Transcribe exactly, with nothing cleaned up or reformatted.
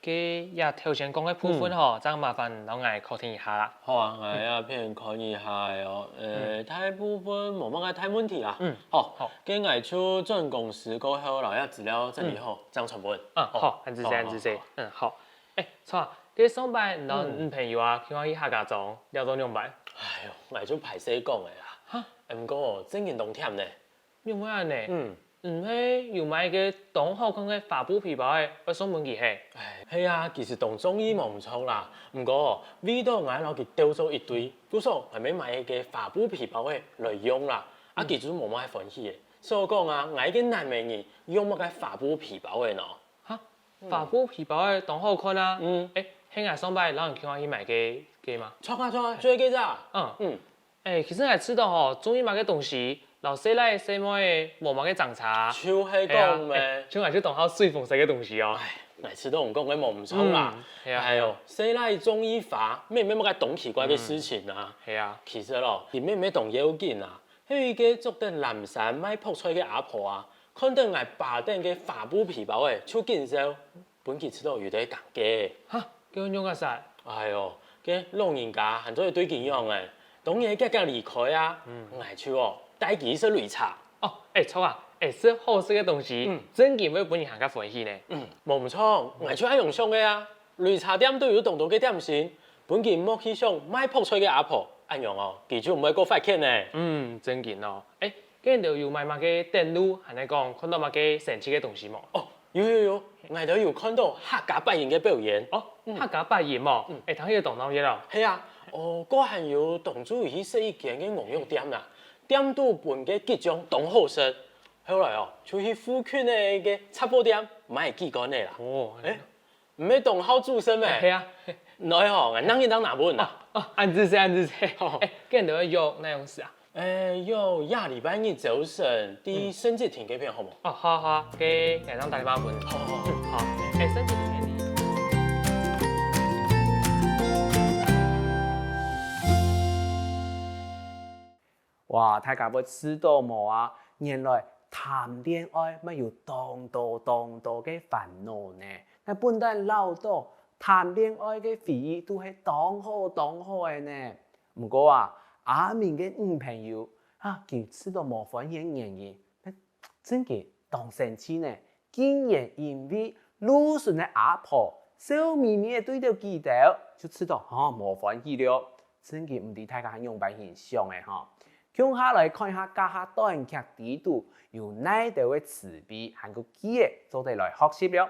該這頭先講个部分吼，正麻煩摎𠊎確定一下啦。好啊，𠊎也先看一下哦。呃，大部分無麼个大問題啊。嗯，好，好。該𠊎就轉公司過後摎這資料整理好，正傳分。嗯，好，恁仔細，恁仔細。嗯，好。欸，著啊，該上擺你摎你朋友啊，去看去客家庄，尞到仰般？哎喲，𠊎就歹勢講个啦。哈？毋過哦，正經當悿呢。 仰會恁呢？嗯，毋係有買一個當好看个花布皮包仔，愛送分佢係？哎，係啊，其實當中意無毋著啦。毋過，為著𠊎摎佢鬥做一對，故所𠊎乜買一個花布皮包仔來用啦。啊，佢就無麼歡喜个。所以講啊，𠊎一個男仔人用麼个花布皮包仔呢？哈，花布皮包仔當好看啊！嗯，欸，係𠊎上擺摎你共下去買个，个嗎？著啊著啊，就係該隻啊。嗯，嗯。 欸，其實𠊎試著吼，中意麼个東西，摎細賴細妹仔無麼个爭差。就係講咩。欸，像𠊎就當好水紅色个東西哦。哎，𠊎試著你講个無毋著啦。嗯，係啊。哎喲，細賴中意花，乜毋係麼个當奇怪个事情啊。嗯，係啊。其實咯，佢乜毋係當要緊啊，係一個著等藍衫賣覆菜个阿婆啊，看著𠊎揹等个花布皮包仔，就緊笑。 分佢試著有兜尷尬。哈，該仰結煞？哎喲，該老人家還做得對佢仰仔，當然遽遽離開啊。𠊎就哦，帶佢去食擂茶。哦，欸，著啊，欸，食好食个東西，正經會分人還較歡喜呢。嗯，無毋著，𠊎就恁樣想个啊。擂茶店肚有當多个點心，分佢莫去想賣覆菜个阿婆，恁樣哦，佢就毋會過發譴呢。嗯，正經哦。欸，該你兜有買麼个等路，還係講看著麼个神奇个東西無？哦， 有有有，𠊎兜有看著客家八音个表演。哦，客家八音無？欸，聽起來當鬧熱哦。係啊，哦，該還有當晝去食一間个鵝肉店啦，店肚分个桔醬當好食。後來哦，就去附近个雜貨店買幾罐仔啦。哦，欸，毋係當好煮食咩？係啊。來吼，𠊎摎你當拿分啊。哦，恁仔細，恁仔細。欸，該你兜愛約哪央時啊？ 欸，約這禮拜日朝晨，在升級亭該片好無？哦，好啊，好啊，該𠊎正打電話分你。好好好。嗯，好。欸，升級亭該片。哇，大家有試著無啊？原來談戀愛乜有當多當多个煩惱呢。該本旦老早談戀愛个回憶都係當好當好个呢。 毋過啊，阿明个女朋友啊，佢試著無歡喜个原因，正經當生氣呢。竟然因為路脣个阿婆笑瞇瞇仔對著佢兜，就試著吼無歡喜了。正經毋知大家仰般形想个吼。共下來看一下這下短劇裡肚有哪兜个詞彙還過句仔做得來學習了。